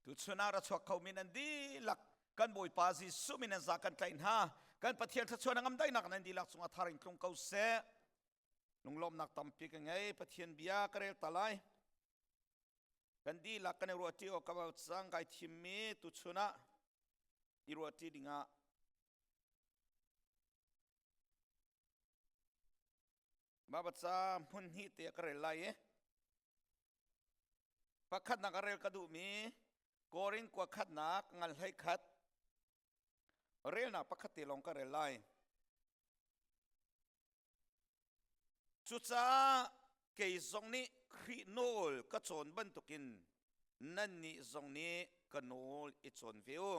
Tuchun ah ra chuak kho mi nan dihlak kan Bawipa Jesuh min an za kan tlaih hna. Kan Pathian thluachuah ngam daihnak nan dihlak cungah thar in tlung ko seh. Lunglawmnak tampi ka ngei. Pathian bia ka rel ta lai. Kan dihlak kan i ruahṭi awk ka cang kai thimmi tuchun ah i ruahṭi dingah Mah ca hmun hnih te ka rel lai i pakhatnak a rel ka duhmi Korin kua khatnak ngal hlei khat relnak pakhat te lawng ka rel lai. Cucaah kei zong nih Khrih nawl ka cawn bantukin nannih zong nih ka nawl i cawn ve u.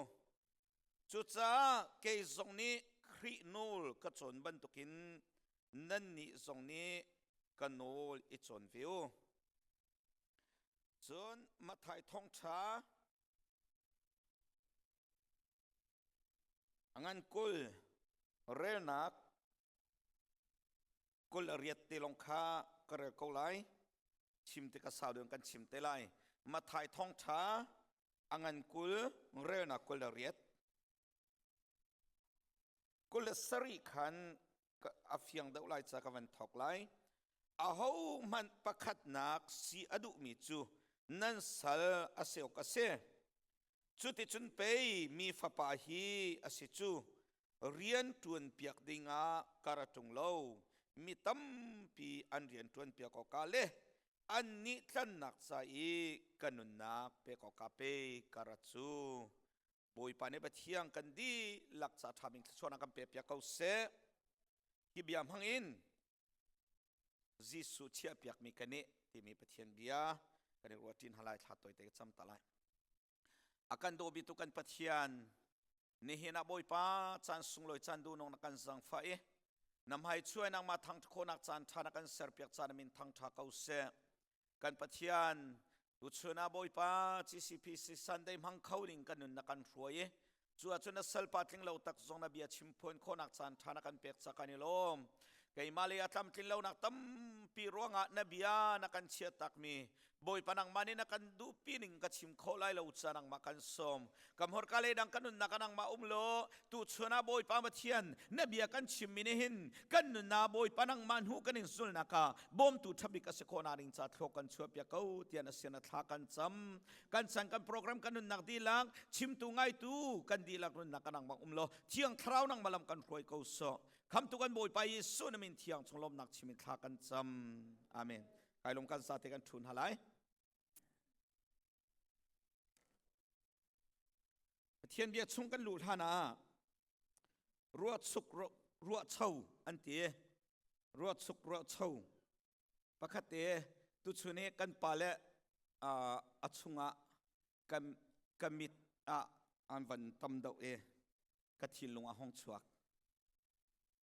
Cucaah kei zong nih Khrih nawl ka cawn bantukin nannih zong nih ka nawl i cawn ve u. Cun Matthai thawngṭha a ngan 20 relnak 28 te lawng kha ka rel ko lai. Chim tik a sau deuh kan chim te lai. Matthai thawngṭha a ngan 20 relnak 28. 27 khan a fiang deuh lai ca ka van thawk lai. Ahohmanh pakhatnak si a duhmi cu nan sal a si awk a si. Cuticun pei mi fapa hi a si cu rian ṭuan piak dingah ka ra ṭung lo. Mi tampi an rian ṭuan piak awkah le annih tlannak ca i ka nunnak pek awkah pei ka rat cu. Bawipa nih Pathian kan dihlak ca ṭha bik thluachuahnak kan pek piak ko seh. Hi bia hmang in Jesuh chiahpiakmi kan nih timi Pathian bia kan i ruahṭin halai thla tawite ka cam ta lai. A kan daw bitu kan Pathian nihin ah Bawipa caan sunglawi caan duhnung na kan zangfah i na hmai chuai nangmah thangṭha khawhnak caan ṭha na kan serpiak caan min thangṭha ko seh. Kan Pathian, tuchun ah Bawipa GCPC Sunday hmang kho ding kan nun na kan hruai i cu ahcun na salpa tling lo tak zong na bia chim phuan khawhnak caan ṭha na kan pek ca kan i lawm. Keimah le a tlamtlin lonak tampi ruangah na bia na kan chiah takmi Bawipa nangmah nih na kan duhpi ning ka chim khawh lai lo ca nangmah kan sawm. Ka hmurka le dang ka nunnak ah nangmah um law tuchun ah Bawipa Pathian na bia kan chimmi nih hin kan nunnak Bawipa nangmah hnu kan in zulnak ah bawmtu ṭhabik a si khawhnak ding ca thlawk kan chuahpiak ko tiah na sin a thla kan cam. Kan chan kan program kan nunnak dihlak chimtu ngaitu kan dihlak nunnak kan nangmah um law Thiang Thlarau nangmah lam kan hruai ko sawh. Khamtu kan Bawipa Jesuh na min thiang chung lawmnak chim in thla kan cam. Amen. Kai lung kan sa te kan ṭhun halai. Pathian bia chung kan luh hlan ah ruahchuk ruahcho an ti. Ruahchuk ruahcho pakhat te tuchun i kan pale a chungah kan ka mit ah an van tam deuh i ka thinlung a hong chuak.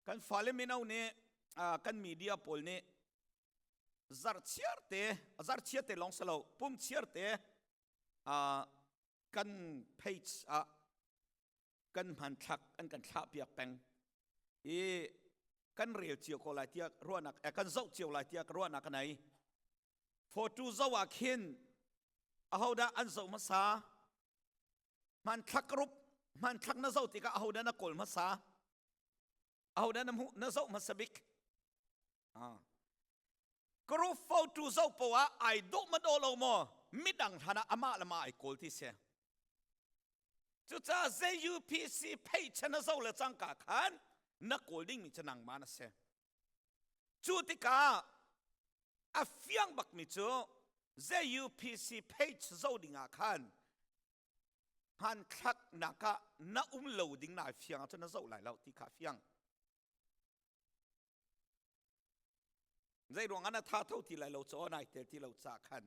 Kan fale mino nih kan media pawl nih zarhchiar te zarhchiar te lawng si lo pumchiar te kan page ah kan hmanthlak an kan thlah piak peng i kan rel cio ko lai tiah ruahnak kan zoh cio lai tiah ruahnak ka nei. Photo zoh ah khin ahodah an zoh hmasa? Hmanthlak rup hmanthlak na zoh tikah ahodah na kawl hmasa? Ahodah na hmuh na zoh hmasa bik? Group photo zoh poah ai dawh ma dawh lo maw midang hlan ah amah le mah ai kawl ti si. Cucaah ZUPC phei chan na zoh le cangka khan na kawl dingmi cu nangmah na si. Cu tikah a fiang bakmi cu ZUPC page zoh ding ah khan hmanthlak nak ah na um lo ding na fiang ahcun na zoh lai lo ti kha fiang. Zei ruang ah na tha tho ti lai lo caw nai tel ti lo ca khan.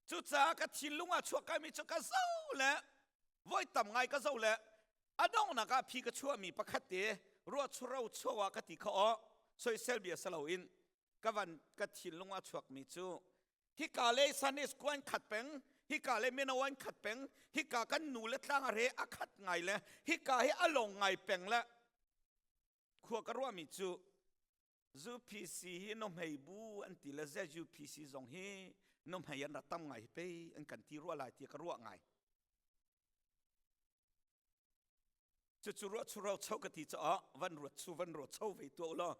Cucaah ka thinlung ah chuak kaimi cu ka zo le voi tam ngai ka zo le a donghnak ah phi ka chuahmi pakhat te ruah churo chuah ah ka ti kho aw soisel bia si loin ka van ka thinlung ah chuakmi cu hika le Sunday school an khat peng, hika le mino an khat peng, hika kan nu le tlang a re a khat ngai le hika hi a long ngai peng le khua ka ruahmi cu ZUPC hi nuhmei bu an ti le ZUPC zong hi nuhmei an ra tam ngai hi pei an kan ti rua lai ti ka ruah ngai. Cucu ruah chu ro cho ka ti caah van ruat chu van ruat cho ve tuah law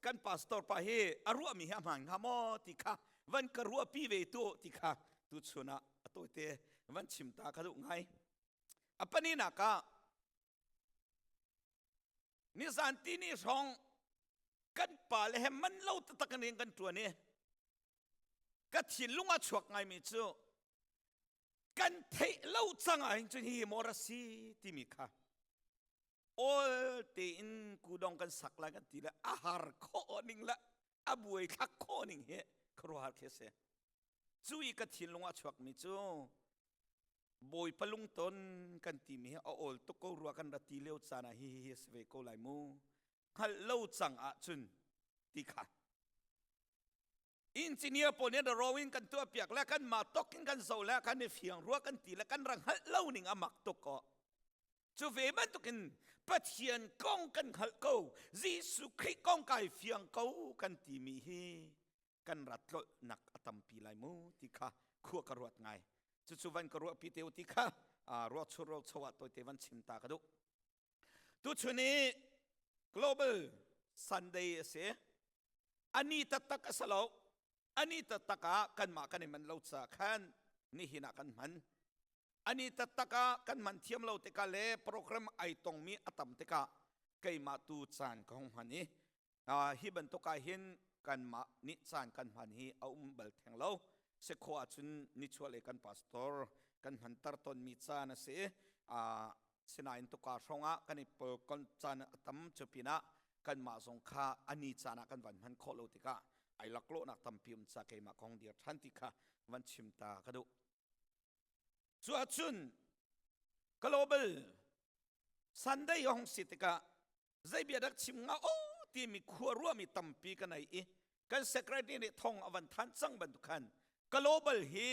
kan pastor pa hi a ruahmi hi a hmaan hnga maw ti kha van ka ruahpi ve tu ti kha tu chun ah a tawite van chim ta ka duh ngai. A paninak ah nizan ti ni hrawng kan pa le he man lo taktak in kan ṭuan i ka thinlung a chuak ngaimi cu kan theih lo cang ah hin cun hi maw ra si timi kha awl tein kudong kan sak lai kan ti le a har khawh ning le a buai thlak khawh ning hi khuaruahhar khi a si. Cu i ka thinlung ah chuakmi cu Bawipa lungton kan timi hi a awl tuk ko rua kan ra ti lio caan ah hi hi si ve ko lai mu. Hngalh lo cang ahcun ti kha. Engineer pawl nih drawing kan tuah piak le kan mah tok in kan zoh le kan i fiang rua kan ti le kan ra hngalh lo ning a mak tuk ko. Cu ve bantukin Pathian kong kan hngalh ko, Jesuh Khrih kong kai fiang ko kan timi hi kan rat tlolhnak a tampi lai mu ti kha khua ka ruat ngai. Cucu van ka ruahpi te u ti kha ruah chur ro cho ah tawite van chim ta ka duh. Tuchun i Global Sunday a si. Ani taktak a si lo. Ani taktak ah kanmah kan i man lo ca khan nihin ah kan hman. Ani taktak ah kan hman thiam lo tikah le program ai tongmi a tam tikah keimah tu caan ka hung hman i hi bantuk ah hin kanmah nih caan kan hman hi a um bal theng lo. Sekhaw ahcun nichuahlei kan pastor kan hmanter tawnmi caan a si. Sinain tuka hrawng ah kan i pol caan a tam cu pinah kanmah zong kha ani caan ah kan van hman khawh lo tikah ai laklawhnak tampi um ca keimah kong dir ṭhan ti kha van chim ta ka duh. Cu ahcun global Sunday hong si tikah zei bia dak chim nga o timi khua ruahmi tampi ka nei i kan secretary nih thong a van than cang bantuk khan global hi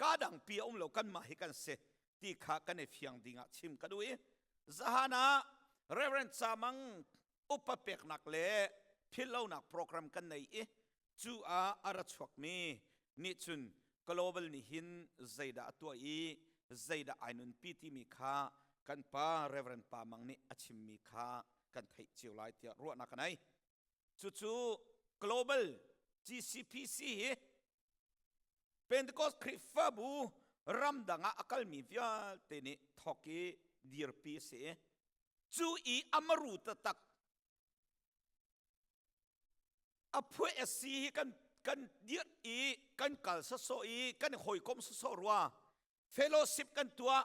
ka dangpi a um lo kanmah hi kan si ti kha kan i fiang ding ah chim ka duh i zahan ah Reverend Chamang upa peknak le philhlonak program kan nei i cu ah a ra chuakmi nih cun global nih hin zeidah a tuah i zeidah ai nunpi timi kha kan pa Reverend Pa Mang nih a chimmi kha kan theih cio lai tiah ruahnak ka nei. Cucu global GCPC hi Pentecost Khrihfabu ramdang ah a kalmi vialte nih thawk i dirpi a si i cu i amaru taktak a phuah a si hi kan kan dirh i kan kal sawsawh i kan hawikom sawsawh rua fellowship kan tuah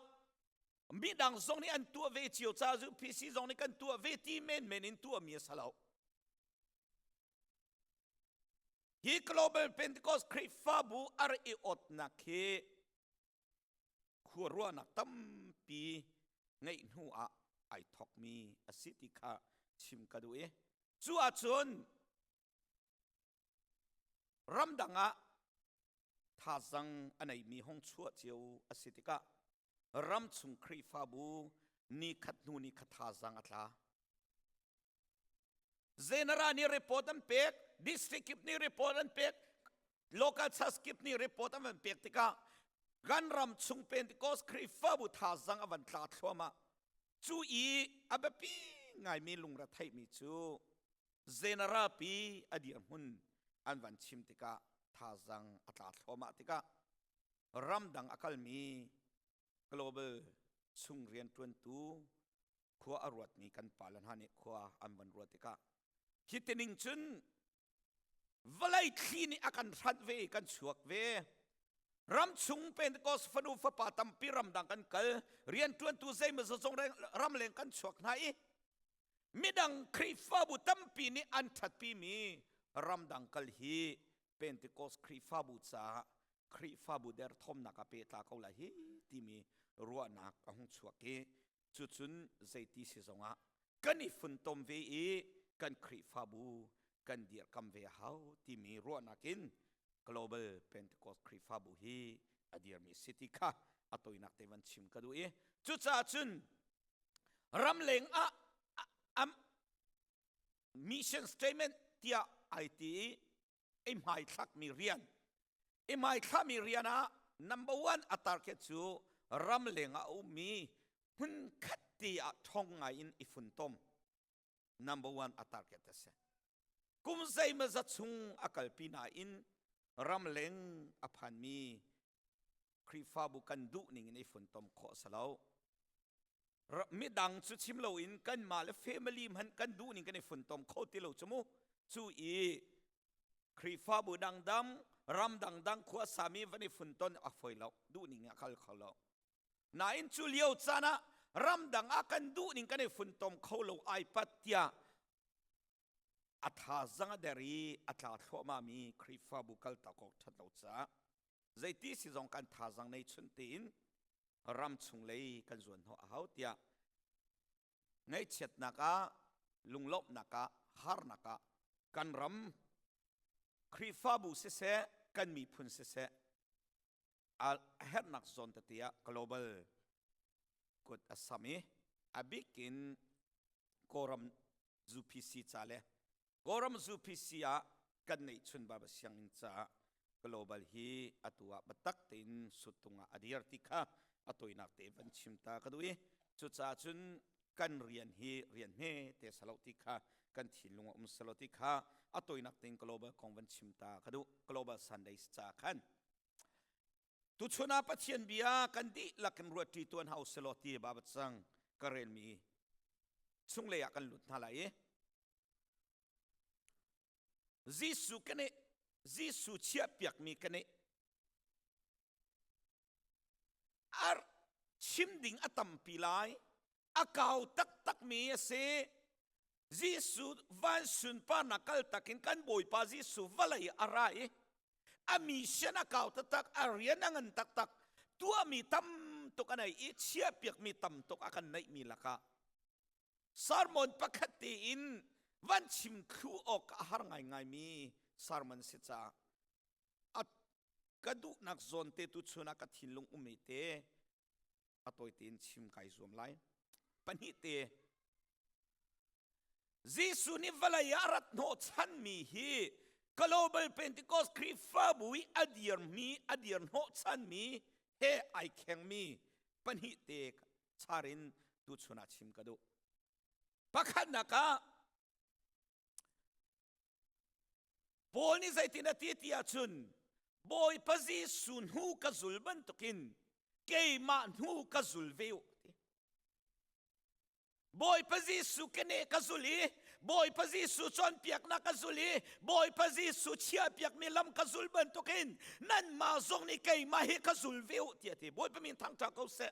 midang zong nih an tuah ve cio ca zu PC zong nih kan tuah ve ti menmen in tuah mi a si lo hi global Pentecost Khrihfabu ar i otnak hi khua ruahnak tampi ngeih hnu ah ai thokmi a si ti kha chim ka duh i cu ahcun ramdang ah thazang a neimi hong chuah cio a si tikah ramchung Khrihfabu ni khat hnu ni khat thazang a tla. General nih report an pek, district kip nih report an pek, local church kip nih report an van pek tikah kan ram chung Pentecost Khrihfabu thazang a van tla thluahmah. Cu i a biapi ngaimi lungre theihmi cu general pi a dirhmun an van chim tikah thazang a tla thluahmah tikah ramdang a kalmi global chung rianṭuantu khua a ruatmi kan pale hna nih khua an van ruat tikah hi tining cun vawlei thli nih a kan hranh ve kan chuak ve ramchung Pentecost fanu fapa tampi ramdang kan kal rianṭuantu zeimaw zong ramleng kan chuak hna i midang Khrihfabu tampi nih an ṭhatpimi ramdang kal hi Pentecost Khrihfabu caah Khrihfabu derthawmnak ah pehtla ko lai hi timi ruahnak a hung chuak i cucun zeiti si zongah kan i funtom ve i kan Khrihfabu kan dirkam ve a hau timi ruahnak in Global Pentecost Khrihfabu hi a dirmi si ti kha a toinak te van chim ka duh i cucaah cun ramleng ah am mission statement tiah ai ti i i hmaithlakmi rian i hmaithlami rian ah number one a target cu ramleng ah a ummi hmun khat te. te ah ṭhong ngai in i funtom number one a target a si. Kum zeimawzat chung a kalpi nain ramleng a phanmi Khrihfabu kan duh ning in i funtom khawh a si lo. Midang cu chim loin kanmah le family hmanh kan duh ning kan i funtom kho ti lo cu mu. Cu i Khrihfabu dangdang ram dangdang khua sami van i funton a foi lo, duh ning a kal kho lo. Nain cu lio caan ah ramdang ah kan duh ning kan i funtom kho lo ai pat tiah a thazang a der i a tla thluahmah mi Khrihfabu kaltak awk ṭhat lo caah zeiti si zong kan thazang nei chun tein ram chung lei kan zuan hnawh a hau tiah ngaihchiatnak ah lunglawmhnak ah harnak ah kan ram Khrihfabu siseh kan miphun siseh a herhnak zawn tete ah global kut a sam i a bik in Kawlram UPC ca le Kawlram UPC ah kan neihchun Bible sianginn caah global hi atu ah biatak tein suttung ah a dir ti kha a tawinak te van chim ta ka duh i cucaah cun kan rian hi rian hme te salo ti kha kan thinlung a um salo ti kha a tawinak tein global kong van chim ta ka duh. Global Sundays ca khan Tuchun ah Pathian bia kan dihlak in ruatṭi tuan hau selaw ti babat cang ka relmi chunglei ah kan lut hna lai i Jesuh kan i Jesuh chiahpiakmi kan i ar chim ding a tampi lai a kau taktakmi a si. Jesuh van sunparnak kal takin kan Bawipa Jesuh vawlei a ra i a mission a kau taktak, a rian a ngan taktak, tuahmi tam tuk a nei i chiahpiakmi tam tuk a kan neihmi lakah sermon pakhat tein van chim thlu awk a har ngaingaimi sermon si caah a ka duhnak zawn te tu chun ah ka thinlung ummi te a tawi tein chim kai zuam lai. Pahnih te Jesuh nih vawlei ah rat hnawh chanmi hi Global Pentecost Khrihfabu i a dirmi a dir hnawh chanmi he ai khengmi pahnih te char in tuchun ah chim ka duh. Pakhatnak ah Paul nih zeitin a ti ti ahcun Bawipa Jesuh hnu ka zul bantukin keimah hnu ka zul ve u ti. Bawipa Jesuh kene ka zul i Bawipa Jesuh cawnpiaknak ka zul i Bawipa Jesuh chiahpiakmi lam ka zul bantukin nanmah zong nih keimah hi ka zul ve u ti a ti. Bawipa min thangṭha ko seh.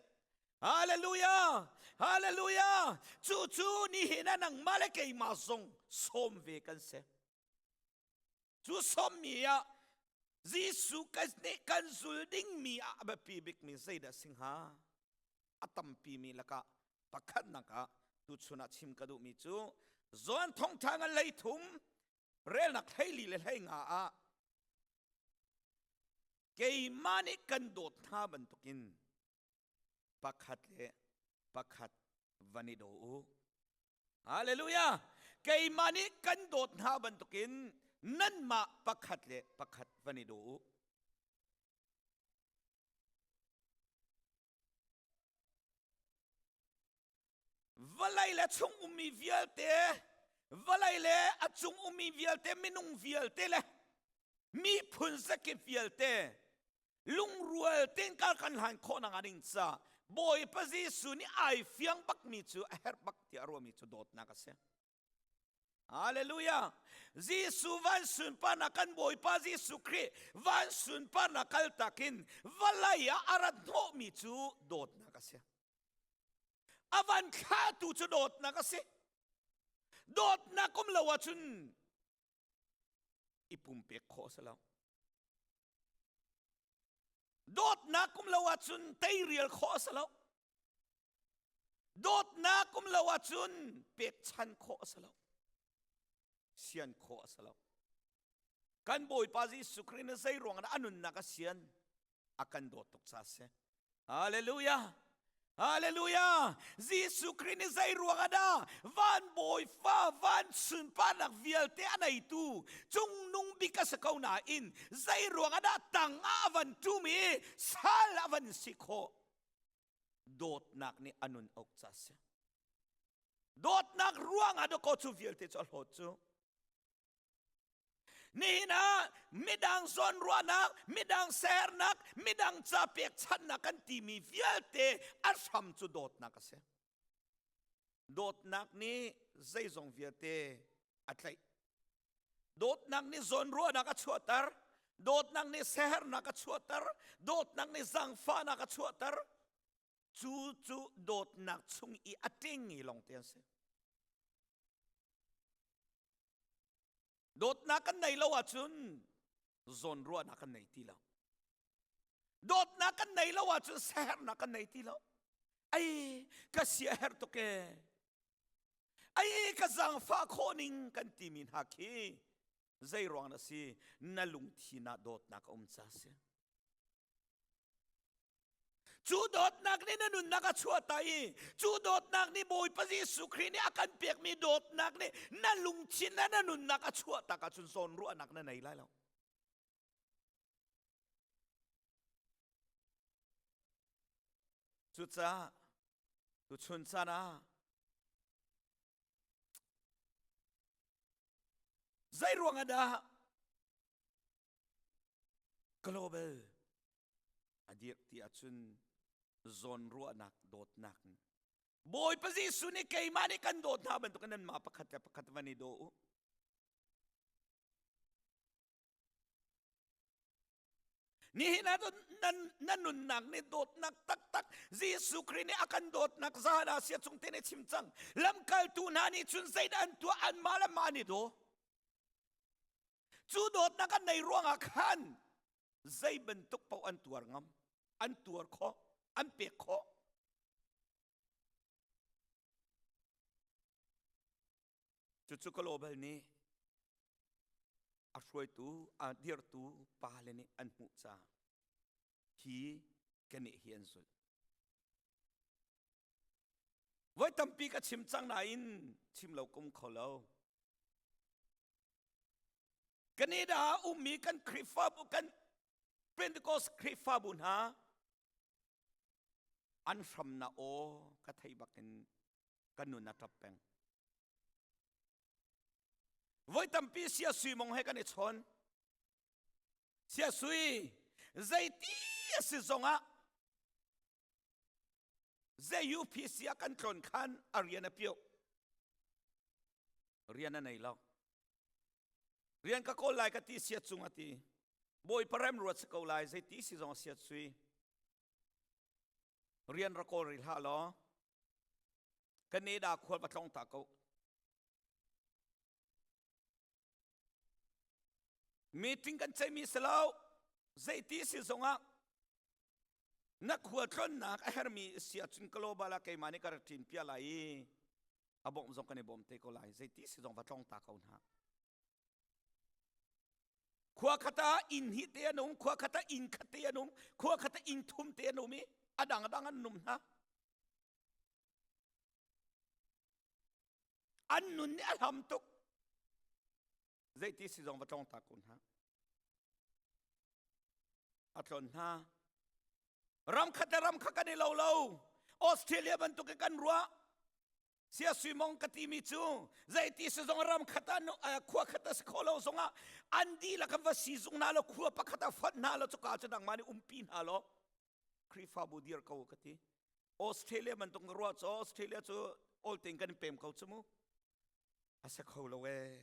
Hallelujah! Hallelujah! Cu cu nihin ah nangmah le keimah zong sawm ve kan si. Cu sawmmi ah Jesuh kan nih kan zul dingmi ah a biapi bikmi zeidah si hnga? A tampi mi lakah pakhatnak ah tuchun ah chim ka duhmi cu John thawngṭha ngan 13 relnak 14 le 15 ah keimah nih kan dawt hna bantukin pakhat le pakhat van i daw u. Hallelujah! Keimah nih kan dawt hna bantukin nanmah pakhat le pakhat van i daw u. Vawlei le chung ummi vialte, vawlei le a cung ummi vialte, minung vialte le miphun zakip vialte lungrual tein kar kan hlan khawh nak ding ca Bawipa Jesuh nih ai fiang bakmi cu a herh bak tiah ruahmi cu dawtnak a si. Hallelujah. Jesuh van sunparnak kan Bawipa Jesuh Khrih van sunparnak kaltak in vawlei ah a rat hnawhmi cu dawtnak a si. A van thlahtu cu dawtnak a si. Dawtnak um lo ahcun i pumpek khawh a si lo. Dawtnak um lo ahcun teirial khawh a si lo. Dawtnak um lo ahcun pekchan khawh a si lo. Sian khawh a si lo. Kan Bawipa Jesuh Khrih nih zei ruang ah a nunnak a sian a kan dawt tuk ca a si. Hallelujah. Hallelujah. Jesuh Khrih nih zei ruang ah dah van bawifa van sunparnak vialte a neitu cungnung bik a si ko nain zei ruang ah dah tang ah a van ṭum i sal a van si khawh dawtnak nih a nun awk ca si. Dawtnak ruangah dawkaw cu vialte cu a hlawt cu. Nihin ah midang zawnruahnak, midang sernak, midang ca pekchanhnak kan timi vialte a hram cu dawtnak a si. Dawtnak nih zeizong vialte a tlaih. Dawtnak nih zawnruahnak a chuahter. Dawtnak nih sehernak a chuahter. Dawtnak nih zaangfahnak a chuahter. Cu cu dawtnak chung i a ṭing i lawngte an si. Dawtnak kan nei lo ahcun zawnruahnak kan nei ti lo. Dawtnak kan nei lo ahcun siaherhnak kan nei ti lo. Ai ka siaherh tuk e. Ai ka zaangfah khawh ning kan timi hna khi zei ruang na si na lungthin ah dawtnak a um ca si. Cu dawtnak nih na nunnak a chuahta i cu dawtnak nih Bawipa Jesuh Khrih nih a kan pekmi dawtnak nih na lungthin le na nunnak a chuahtak ahcun zawnruahnak na nei lai lo. Cucaah tuchun caan ah zei ruang ah dah global a dirh ti ahcun zawnruahnak dawtnak Bawipa Jesuh nih keimah nih kan dawt hna bantukin nanmah pakhat le pakhat van i daw u. Nihin ah nan, na nunnak nih dawtnak taktak Jesuh Khrih nih a kan dawtnak zan ah sia chung te nih chim cang. Lamkaltu hna nih cun zeidah an tuah anmah le mah an i daw. Cu dawtnak an nei ruangah khan zei bantuk paoh an tuar ngam, an tuar khawh, an pek khawh. Cucu global nih a hruaitu, a dirtu pale nih an hmuh caah hi keneh hi an zulh. Voi tampi ka chim cang nain chim lo kum kho lo. Canada ah ummi kan Khrihfabu kan Pentecost Khrihfabu hna an hramna aw ka thei bakin ka nun a ṭap peng. Voi tampi sia sui mong he kan i chawn. Sia sui zeiti a si zongah zei UPC ah kan tlawn khan a rian a pioh. Rian a nei lo. Rian ka kawl lai ka ti sia cung a ti. Bawipa rem ruat si ko lai zeiti si zong siat sui. Rian ra kawl rih hlah law Canada khual va tlong ta ko. Meeting kan ceihmi si lo. Zeiti si zongah na khual tlonnak a hermi si ahcun global ah keimah nih ka rak ṭin pia lai i a bawmh zong kan i bawm te ko lai. Zeiti si zong va tlong ta ko hna. Khua khat ah inn hnih te an um, khua khat ah inn khat te an um, khua khat ah inn thum te an um i a dang a dang an um hna. An nun nih a hlam tuk. Zeiti si zong va tlong ta ko hna. A tlon hna. Ram khat le ram kha kan i lo lo. Australia bantuk in kan ruah. Sia suimong ka timi cu zeiti si zong ram khat ah khua khat ah si kho lo zongah an dihlak an va si zung hna lo khua pakhat ah fonh hna lo cuka cu nangmah nih umpi hna lo Khrihfabu dir ko ka ti Australia bantuk na ruah cu Australia cu all tein kan pem ko cu mu a si kho lo ee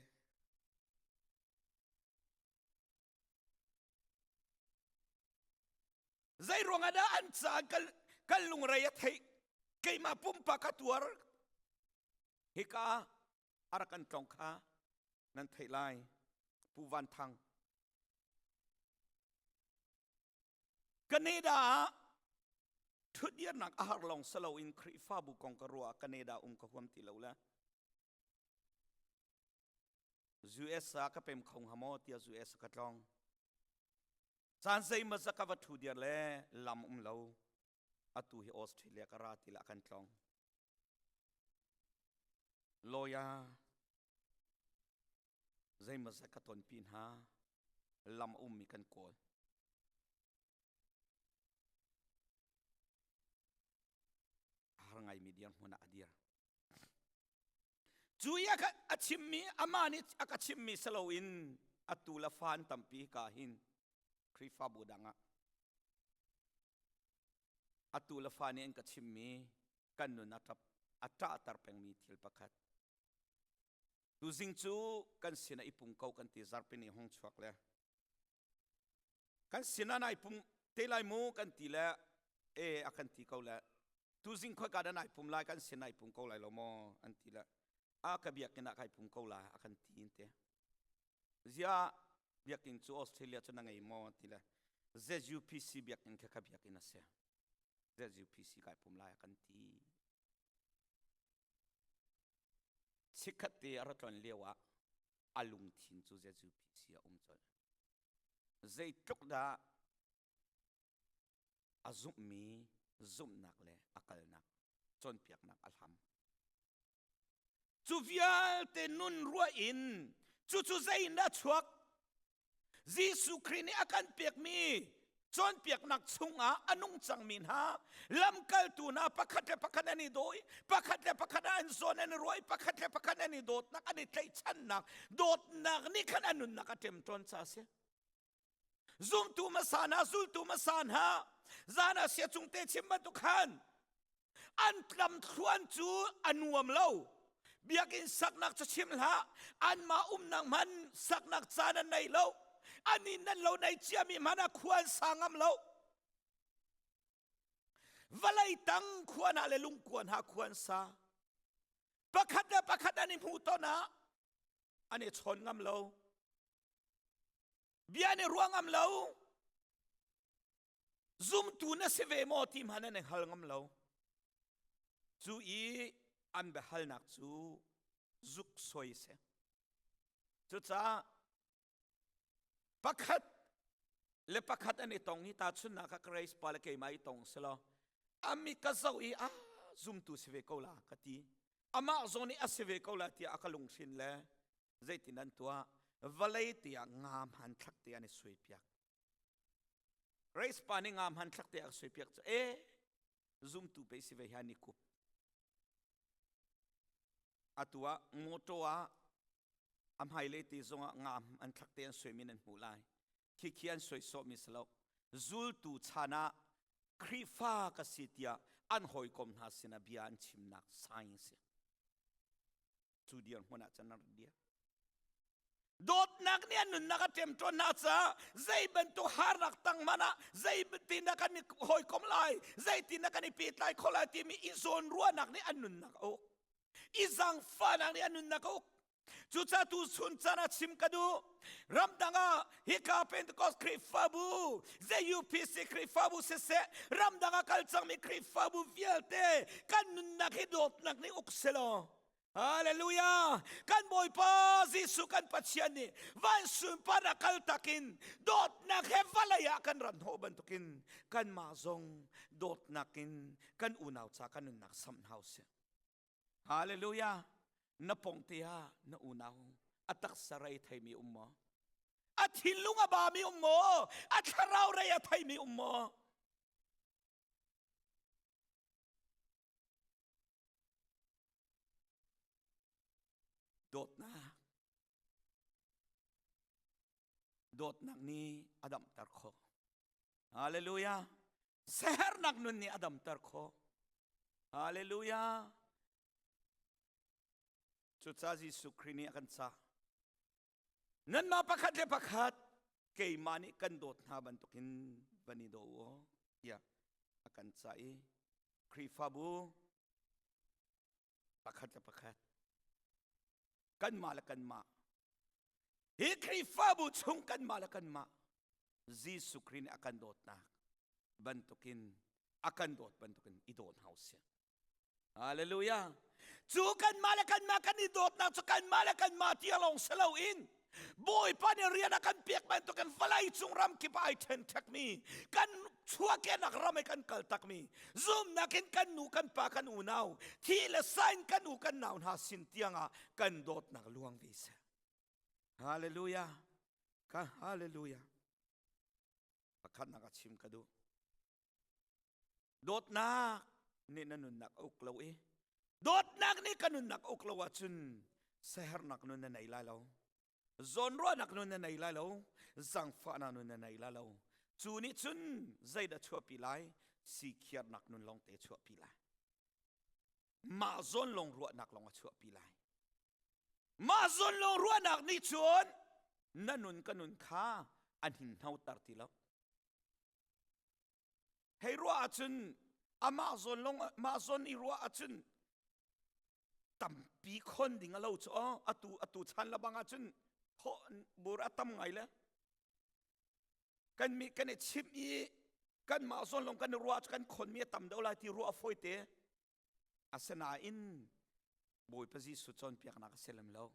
Zei ruangah dah an ca kan, kan lungrei a theih keimah pumpak ka tuar hika a rak kan tlong kha nan theih lai Pu Van Thang Canada ah ṭhutdirnak a har lawng si loin Khrihfabu kong ka ruah Canada um ka huam ti lo le US ah ka pem kho hnga maw tiah US ka tlong. Caan zeimawzat ka va ṭhu dir le lam um lo. Atu hi Australia ka ra ti lah kan tlong. Lawyer zeimawzat ka tonpi hna lam a ummi kan kawl. A har ngaimi dirhmun ah a dir. Cu i a chimmi amah nih a ka chimmi si loin atu le fa an tampi ka hin Khrihfabu dang ah atu le fa nih an ka chimmi kan nun a ṭap a ṭahter pengmi thil pakhat. Tuzing cu kan sinah i pung ko kan ti zarhpini hong chuak le kan sinah nai pum te lai mu kan ti le e a kan ti ko le tuzing khoi ka dah nai pum lai kan sin nai pum ko lai lo maw an ti le a ka biakinn ah kai pum ko lai a kan ti in te zia biakinn cu Australia cu na ngei maw ti le ZUPC biakinn kha ka biakinn a si ZUPC kai pum lai a kan ti chikkhat te a ra tlon lio ah a lungthin cu ZUPC a um colh. Zeitluk dah a zumhmi zumhnak le a kalnak cawnpiaknak a hlam. Cu vialte nun ruah in cucu zei in dah chuak? Jesuh Khrih nih a kan pekmi cawnpiaknak chungah a nung cangmi hna lamkaltu hna pakhat le pakhat an i daw i pakhat le pakhat an zawn an i ruah i pakhat le pakhat an i dawtnak an i tlaihchannak dawtnak nih khan an nunnak a ṭemṭawn ca a si. Zumtu hmasa hna zultu hmasa hna zan ah sia cung te chim bantuk khan an lamthluan cu a nuam lo biakinn saknak cu chim hlah anmah umnak hman saknak caan an nei lo an inn nan lo nei ciami hmanh ah khua an sa ngam lo vawlei tang khua hna le lungkua hna khua an sa pakhat le pakhat an i hmuh ton ah an i chawn ngam lo bia an i ruah ngam lo Zumtu na si ve maw ti hmanh an i hngal ngam lo. Cu i an biahalnak cu zuk soi si. Cucaah pakhat le pakhat an i tong i tahchunhnak ah Grace pa le keimah i tong si law ami ka zoh i ah zumtu si ve ko la ka ti amah zong nih a si ve ko la tiah a ka lunghrin le zeitin an tuah vawlei tiah nga hmanthlak te an i suai piak Grace pa nih nga hmanthlak te a suai piak cu e zumtu pe si ve hian ni kup atu ah motor ah a hmailei te zongah nga an thlak te an suaimi nan hmuh lai khikhi an suai sawhmi si lo zultu chan ah Khrihfa ka si tiah an hawikom hna sinah bia an chimnak sign si cu dirhmun ah cun an rak dir Dawtnak nih an nunnak a ṭemṭawn hna caah zei bantuk harnak tang hmanh ah zeitin dah kan i hawikom lai, zeitin dah kan i pehtlai khawh lai timi i zawnruahnak nih an nunnak a uk. I zaangfahnak nih an nunnak a uk. Cucaah tu chun caan ah chim ka duh. Ramdang ah hika Pentecost Khrihfabu, ZUPC Khrihfabu siseh, ramdang ah kal cangmi Khrihfabu vialte kan nunnak hi dawtnak nih uk selaw Hallelujah! Kan Bawipa Jesuh kan Pathian nih van sunparnak kal takin dawtnak he vawlei ah kan rat hnawh bantukin kanmah zong dawtnak in kan unau ca kan nunnak samh hna usih. Hallelujah! Na pongte ah na unau a taksa rei theimi um maw? A thinlung a bami um maw? A thlarau rei a theimi um maw? Dawtnak. Dawtnak nih a damter khawh. Hallelujah. Sehernak nun nih a damter khawh. Hallelujah. Cucaah Jesuh Khrih nih a kan cah. Nanmah pakhat le pakhat keimah nih kan dawt hna bantukin van i daw u tiah a kan cah i Khrihfabu pakhat le pakhat kanmah le kanmah hi Khrihfabu chung kanmah le kanmah Jesuh Khrih nih a kan dawtnak bantukin a kan dawt bantukin i daw hna usih. Hallelujah. Cu kanmah le kanmah kan i dawtnak cu kanmah le kanmah tia lawng si loin Bawipa nih rian a kan pek bantukin vawlei cung ram kip ah ai ṭhenṭhekmi kan chuahkehnak ram i kan kal takmi zumnak in kan nu kan pa kan unau thi le sa in kan u kan nau hna sin tiangah kan dawtnak luang ve seh. Hallelujah. Ka hallelujah. Pakhatnak a chim ka duh. Dawtnak nih na nunnak a uk lo i Dawtnak nih ka nunnak uk lo ahcun siaherhnak nun na nei lai lo. Zawnruahnak nun na nei lai lo. Zangfahnak nun na nei lai lo. Cu nih cun zeidah chuahpi lai? Sikhiarnak nun lawngte chuahpi lai. Mah zawn lawng ruahnak lawng a chuahpi lai. Mah zawn lawng ruahnak nih cun na nun ka nun kha an hninghnoter ti lo. Hei ruah ahcun amah zawn lawng mah zawn i ruah ahcun tampi khon ding a lo cu aw atu atu chan labang ahcun thawh bur a tam ngai le kan mi kan i chimh i kan mah zawn lawng kan i ruah cu kan khon mi a tam deuh lai ti ruah a fawi te asinain Bawipa Jesuh cawnpiaknak a si lem lo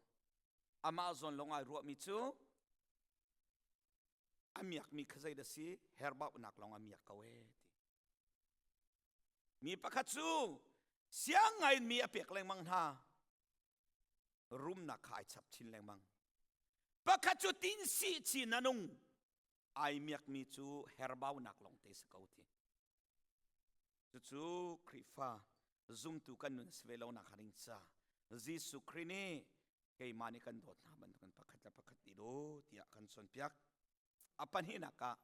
amah zawn lawng ai ruahmi cu a miakmi kha zei dah si herbaunak lawng a miak ko ee ti mi pakhat cu siang ngai in mi a pek lengmang hna rumnak kha ai chap chin lengmang pakhat cu tin si chin a nung ai miakmi cu herbaunak lawng te si ko ti cucu Khrihfa zumtu kan nun si ve lo nak ding ca Jesuh Khrih nih keimah nih kan dawt hna bantukin pakhat le pakhat i daw tiah kan cawnpiak. A pahnihnak ah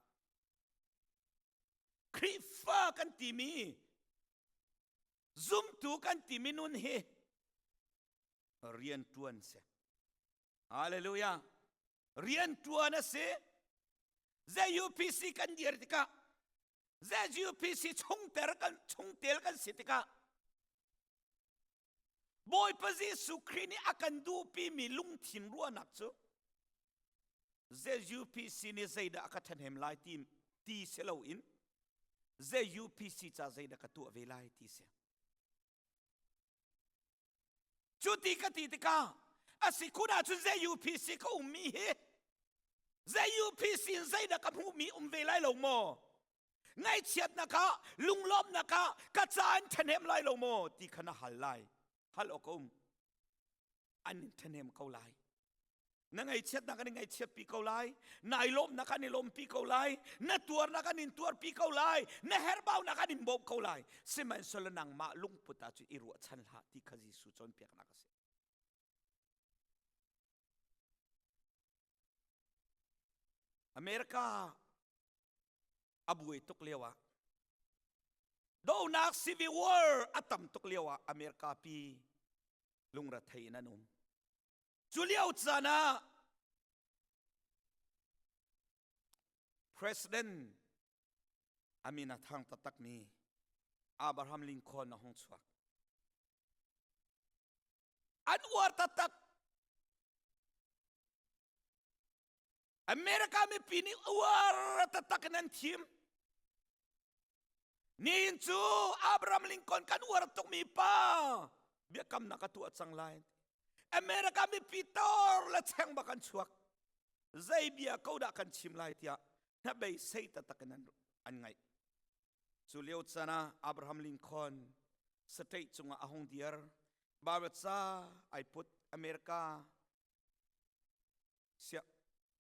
Khrihfa kan timi zumtu kan timi nun hi rian ṭuan si. Hallelujah. Rian ṭuan a si. ZUPC kan dir tikah ZUPC chungter kan chungtel kan si tikah Bawipa Jesuh Khrih nih a kan duhpimi lungthin ruahnak cu ZUPC nih zeidah a ka ṭhahnem lai ti, ti si loin ZUPC ca zeidah ka tuah ve lai ti si. Cu ti ka ti tikah a si kun ahcun ZUPC ka ummi hi ZUPC in zeidah ka hmuhmi um ve lai lo maw? Ngaihchiatnak ah, lunglawmhnak ah ka ca an ṭhahnem lai lo maw ti kha na hal lai. Hal awk a um. An in ṭhahnem ko lai. Na ngaihchiatnak an in ngaihchiatpi ko lai. Nai lawmhnak an i lawmpi ko lai. Na tuarnak an in tuarpi ko lai. Na herhbaunak an in bawmh ko lai. Sihmanhsehlaw nangmah lungput ah cun i ruahchan hlah ti kha Jesuh cawnpiaknak a si. America a buai tuk lio ah donak civil war a tam tuk lio ah America pi lungrethei in an um. Cu lio caan ah President amin a thang taktakmi Abraham Lincoln a hung chuak. An uar taktak. America mipi nih uar taktak in an thim. Nihin cu Abraham Lincoln kan uar tukmi pa biakamnak a tuah cang lai. America mipi tor le cheng bak an chuak. Zei bia ko dah kan chim lai tiah hnabei sei taktak in an, an ngaih. Cu lio caan ah Abraham Lincoln state cungah a hung dir. Bible ca ai put America Siah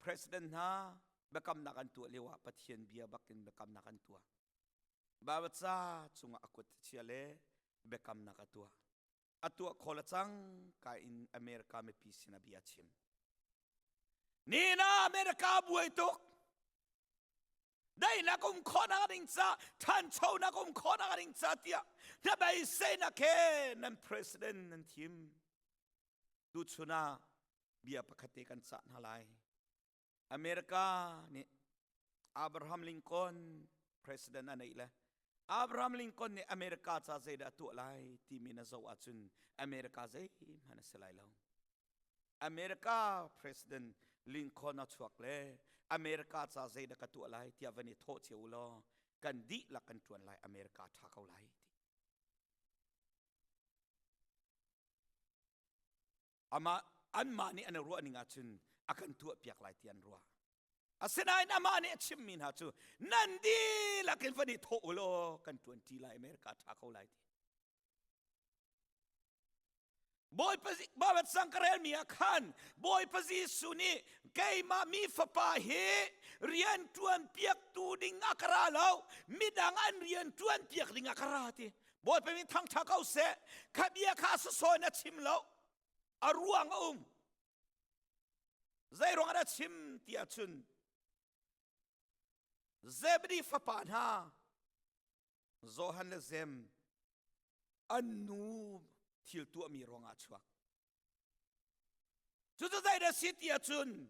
president hna biakamnak an tuah lio ah Pathian bia bakin biakamnak an tuah. Bible ca cungah a kut chia le biakamnak a tuah. A tuah khawl a cang ka in America mipi sin a bia chim. Nina America buai tuk. Daihnak um khawhnak ding ca, ṭhanchonak um khawhnak ding ca tiah hnabeiseinak he nan president nan thim. Tuchun ah bia pakhat te kan cah hna lai. America nih Abraham Lincoln president a neih le Abraham Lincoln nih America ca zeidah a tuah lai timi na zoh ahcun America zeihmanh a si lai lo. America president Lincoln a chuak le America ca zeidah ka tuah lai tiah van i thawh cio u law kan dihlak kan ṭuan lai America ṭha ko lai ti. Amah anmah nih an i ruah ning ahcun a kan tuahpiak lai ti an ruah. Asinain amah nih a chimmi hna cu nan dihlak in van i thawh u law kan ṭuanṭi lai America ṭha ko lai ti. Bawipa Babat sang ka relmi ah khan Bawipa Jesuh nih keimah mi fapa hi rian ṭuan piaktu ding a ka ra lo midang an rian ṭuan piak ding a ka ra ti. Bawipa min thangṭha ko seh. Kha bia kha sasawi na chim lo. A ruang a um. Zei ruang ah chim ti ahcun Zebedi fapa hna Johan le Zem an nu thil tuahmi ruangah a chuak. Cucu zeidah si ti ahcun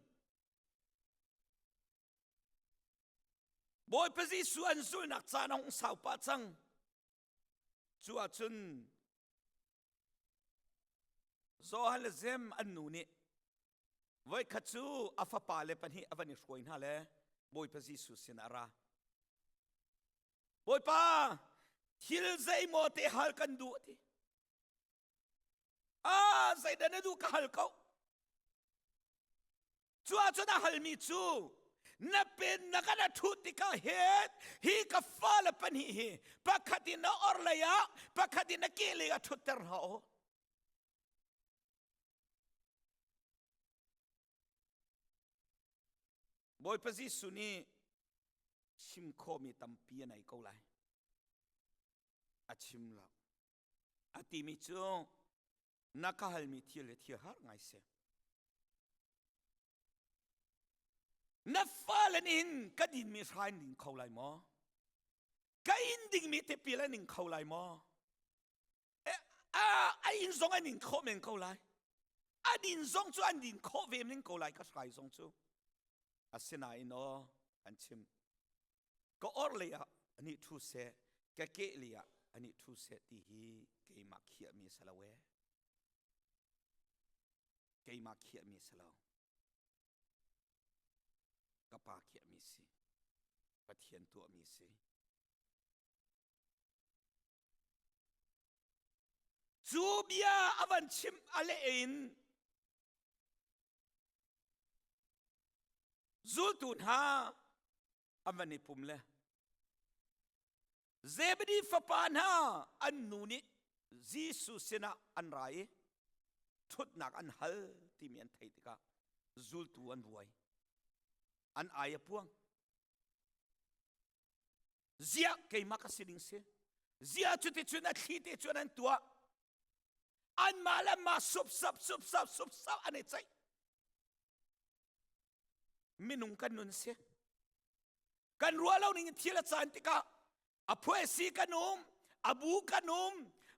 Bawipa Jesuh an zulhnak caan a hung sau pah cang. Cu ahcun Johan le Jem an nu nih voikhat cu a fapa le pahnih a van i hruai hna le Bawipa Jesuh sin a ra. Bawipa, thil zeimaw te hal kan duh a ti. Ah, zeidah na duh ka hal ko. Cu ahcun a halmi cu na pennak ah na ṭhut tikah hin hi ka fale pahnih hi pakhat in na orhlei ah pakhat in na kehlei ah ṭhutter hna u. Bawipa Jesuh nih chim khawhmi tampi a nei ko lai. A chim lo. A timi cu na ka halmi thil hi thil har ngai si. Na fale nih hin ka dinmi hrai in ding kho lai maw? Ka in dingmi tipil an ing kho lai maw? A in zong an in khawh men ko lai. A din zong cu an din khawh ve men ko lai ka hrai zong cu. Asinain aw an chim. Ka orhlei ah ani ṭhu seh, ka kehlei ah ani ṭhu seh ti hi keimah khiahmi a si lo ee. Keimah khiahmi a si lo. Ka pa khiahmi si. Pathian tuahmi si. Cu bia a van chim a leh in zultu hna an van i pum le Zebedi fapa hna an nu nih Jesuh sinah an ra i ṭhutnak an hal timi an theih tikah zultu an buai. An ai a puang. Ziah keimah ka si ding si. Ziah cuticun a thli te cun an tuah. Anmah le mah supsap supsap supsap an i ceih. Minung kan nun si. Kan ruah lo ning in thil a caan tikah a phuaisi kan um, a bu kan um,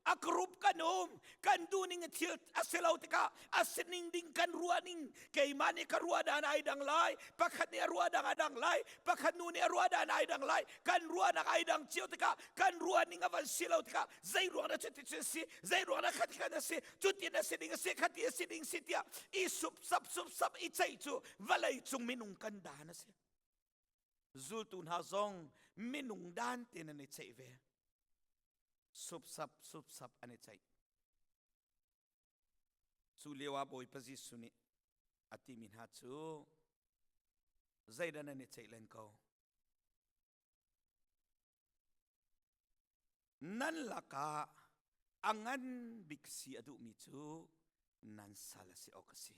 a group kan um, kan duh ning thil a si lo tikah a si ning ding kan ruah ning keimah nih ka ruah dan ai dang lai, pakhat nih a ruah dang a dang lai, pakhat nu nih a ruah dan ai dang lai, kan ruahnak ai dang cio tikah kan ruah ning a van si lo tikah zei ruang dah cuti cu si, zei ruang dah khati khan a si, cutin a si ding a si, khati a si ding si tiah i supsap supsap i ceih cu vawlei cung minung kan dan a si. Zultu hna zong minung dan tein an i ceih ve. Supsap supsap an i ceih. Cu lio ah Bawipa Jesuh nih a timi hna cu zeidah nan i ceih len ko? Nan lakah a ngan bik si a duhmi cu nan sal a si awk a si.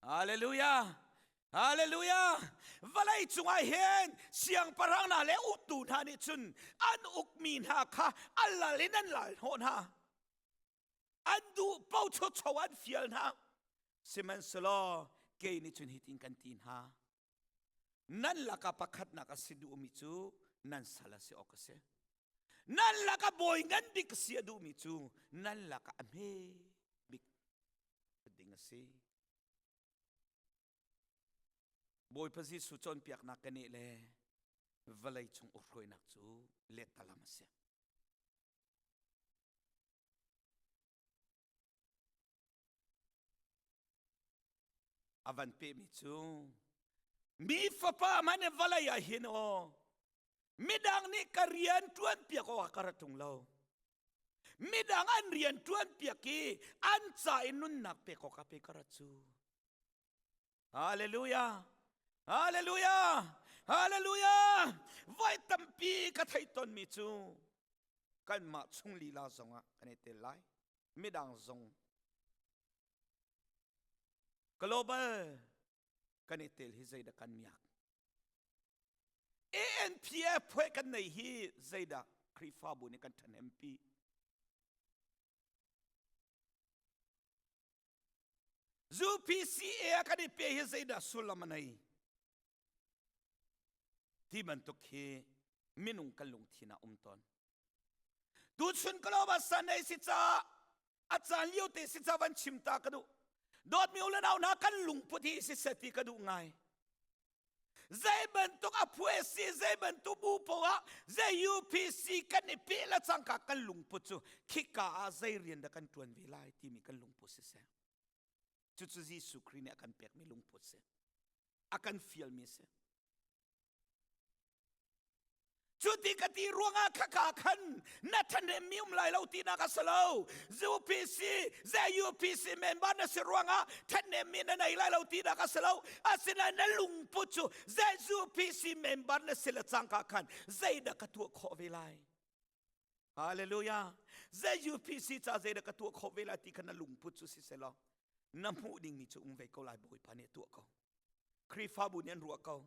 Hallelujah! Hallelujah! Vawlei cungah hin siangpahrang hna le uktu hna nih cun an ukmi hna kha a lal in an lal hnawh hna. An duh paoh an fial hna. Sihmanhsehlaw kei nih cun hitin kan ti hna. Nan lakah pakhatnak a si duhmi cu nan sal a si awk a si. Nan lakah bawi ngan bik si a duhmi cu nan lakah a hme bik ding a si. Bawipa Jesuh cawnpiaknak kan nih le vawlei cung ukhruainak cu lettalam a si. A van pehmi cu mi fapa hmanh in vawlei ah hin aw midang nih ka rian ṭuan piak awk ah ka ra ṭung lo. Midang an rian ṭuan piak i an ca i nunnak pek awk ah pe ka ra cu. Hallelujah! Hallelujah! Hallelujah! Voi tampi ka theih tawnmi cu kanmah chung lila zongah kan i tel lai. Midang zong global kan i tel hi zeidah kan miak? ANPF phuai kan nei hi zeidah? Khrihfabu nih kan ṭhahnempi? UPCA ah kan i pe hi zeidah sullam a nei? Ti bantuk hi minung kan lungthin ah um tawn. Tuchun Global Sunday si caah a caan lio te si ca van chim ta ka duh. Dawtmi u le nau hna kan lungput hi si seh ti ka duh ngai. Zei bantuk a phu si zei bantuk bu poah zei UPC kan i pe la cangka kan lungput cu khika ah zei rian dah kan tuan ve lai timi kan lungput si seh. Cucu Jesuh Khrih nih a kan pekmi lungput si. A kan fialmi si. Cu ti ka ti ruangah khaka khan na ṭhahnemmi um lai lo tinak a si lo. UPC, ZUPC member na si ruangah ṭhahnemmi na nei lai lo tinak a si lo. Asinain na lungput cu ZUPC member na si le cangka khan zeidah ka tuah khawh ve lai? Hallelujah. ZUPC ca zeidah ka tuah khawh ve lai ti kha na lungput cu si selaw na hmuh dingmi cu um ve ko lai Bawipa nih a tuah ko. Khrihfabu nih an ruah ko.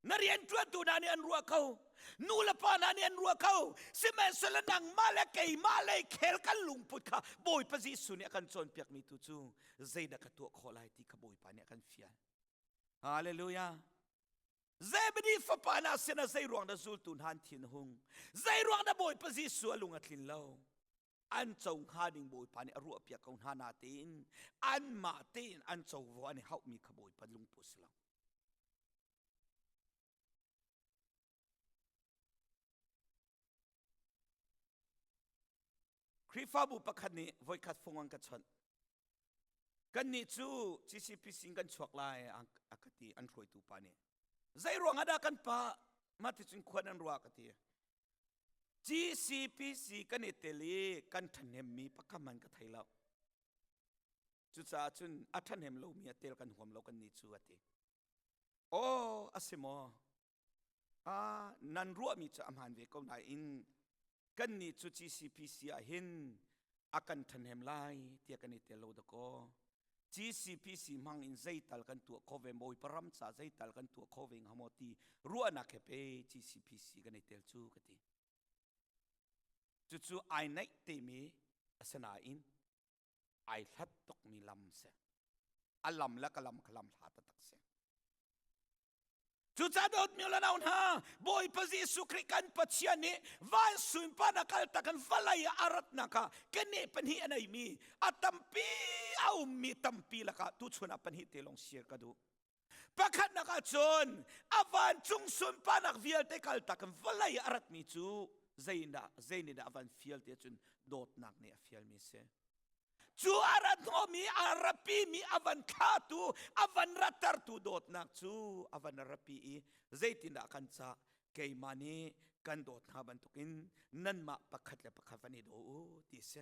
Na rianṭuantu hna nih an ruah ko. Nu le pa hna nih an ruah ko. Sihmanhsehlaw nangmah le keimah lei khel kan lungput kha Bawipa Jesuh nih a kan cawnpiakmi tu cu zeidah ka tuah khawh lai ti kha Bawipa nih a kan fial. Hallelujah. Zebedi fapa hna sinah zei ruang dah zultu hna an thin hung? Zei ruang dah Bawipa Jesuh a lung a tlin lo? An co hnga ding Bawipa nih a ruahpiak ko hna natein anmah tein an covo an i hauhmi kha Bawipa lungput si lo. Khrihfabu pakhat nih voikhat fung an ka chawnh. Kannih cu CCPC in kan chuak lai a ka ti an hruaitu pa nih. Zei ruang ah dah kan pa mah ti cun khuan an ruah ka ti. GCPC kan i tel i kan ṭhahnemmi pakhat man ka thei lo. Cucaah cun a ṭhahnem lomi a tel kan huam lo kan nih cu a ti. Aw a si maw? Ah, nan ruahmi cu a hmaan ve ko nain kannih cu GCPC ah hin a kan ṭhahnem lai tiah kan i tel lo dakaw. GCPC hmang in zeital kan tuah kho ve Bawipa ram ca zeital kan tuah kho ve hnga maw ti ruahnak he pe GCPC kan i tel cu ka ti. Cucu ai naih temi a si nain ai hlat tukmi lam si. A lam le ka lam ka lam hla taktak si. Cucaah dawtmi le nau hna, Bawipa Jesuh Khrih kan Pathian nih van sunparnak kaltak in vawlei ah a ratnak ah keneh pahnih a neimi a tampi a ummi tampi lakah tuchun ah pahnih te lawng share ka duh. Pakhatnak ah cun a vancung sunparnak vialte kaltak in vawlei ah a ratmi cu zeidah zeinih dah a van fial ti ahcun dawtnak nih a fialmi a si. Cu a rat hnawhmi, a rapimi, a van thlahtu, a van rattertu dawtnak cu a van rapi i zeitindah kan cah keimah nih kan dawt hna bantukin nanmah pakhat le pakhat van i daw u ti si.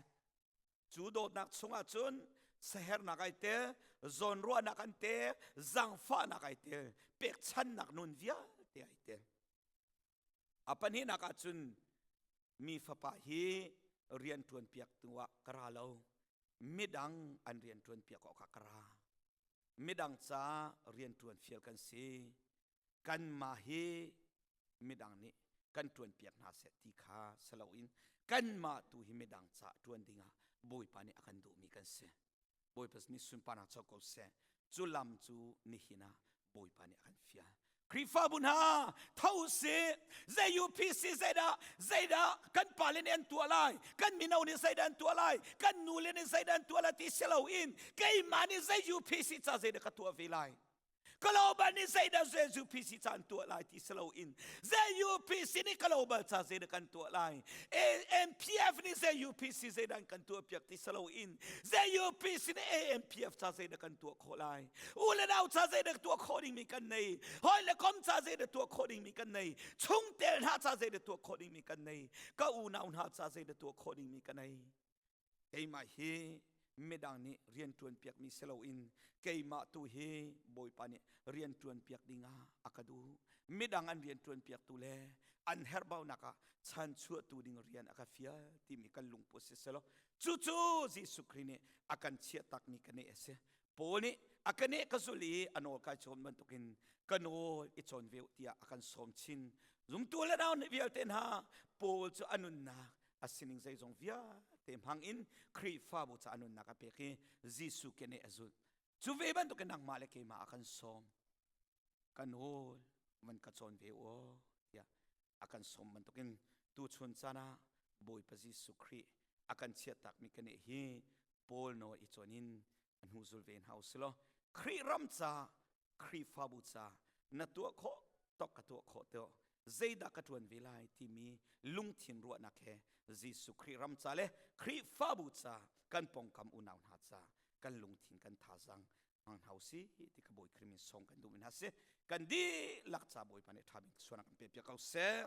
Cu dawtnak chungah cun sahernak ai tel, zawnruahnak an tel, zaangfahnak ai tel, pekchannak nun vialte ai tel. A pahnihnak ah cun mi fapa hi rian ṭuan piaktu ah ka ra lo. Midang an rian ṭuan piak awkah ka ra. Midang ca rian ṭuan fial kan si. Kanmah hi midang nih kan ṭuan piak hna seh ti kha si loin kanmah tu hi midang ca ṭuan dingah Bawipa nih a kan duhmi kan si. Bawipa nih sunparnak co ko seh. Cu lam cu nihin ah Bawipa nih a kan fial. Khrihfabu hna tho usih zei UPC zeidah zeidah kan pale nih an tuah lai kan mino nih zeidah an tuah lai kan nule nih zeidah an tuah lai ti si loin keimah nih zei UPC ca zeidah ka tuah ve lai Global nih zeidah ZUPC ca an tuah lai ti si loin ZUPC nih global ca zeidah kan tuah lai AMPF nih ZUPC zeidah an kan tuah piak ti si loin ZUPC nih AMPF ca zeidah kan tuah khawh lai u le nau ca zeidah tuah khawh dingmi kan nei hawi le kom ca zeidah tuah khawh dingmi kan nei chungtel hna ca zeidah tuah khawh dingmi kan nei ka unau hna ca zeidah tuah khawh dingmi ka nei Keimah hi midang nih rian ṭuan piakmi si loin keimah tu hi Bawipa nih rian ṭuan piak dingah a ka duh. Midang an rian ṭuan piaktu le an herhbaunak ah chanchuahtu ding rian a ka fial timi kan lungput si selaw cucu Jesuh Khrih nih a kan chiahtakmi ka neh a si. Paul nih a ka neh ka zul i a nawl kai cawn bantukin ka nawl i cawn ve u tiah a kan sawm chin. Zumtu le nau nih vialte hna Paul cu a nunnak a sining zeizong vialte hmang in Khrihfabu ca a nunnak a pek i Jesuh keneh a zulh. Cu ve bantukin nangmah le keimah a kan sawm. Kan hawl van ka cawn ve u tiah a kan sawm bantukin tuchun caan ah Bawipa Jesuh Khrih a kan chiahtakmi keneh hi Paul nawl i cawn in a hnu zul ve hna u silaw Khrih ram ca Khrihfabu ca na tuah khawh tok ka tuah khawh to zeidah ka ṭuan ve lai timi lungthin ruahnak he Jesuh Khrih ram ca le Khrihfabu ca kan pongkam unau hna ca kan lungthin kan thazang hmang hna usih ti ka Bawi Khrih min song kan duh mi hna si kan dihlak ca Bawipa nih ṭha bik suan kan pe piak ko seh.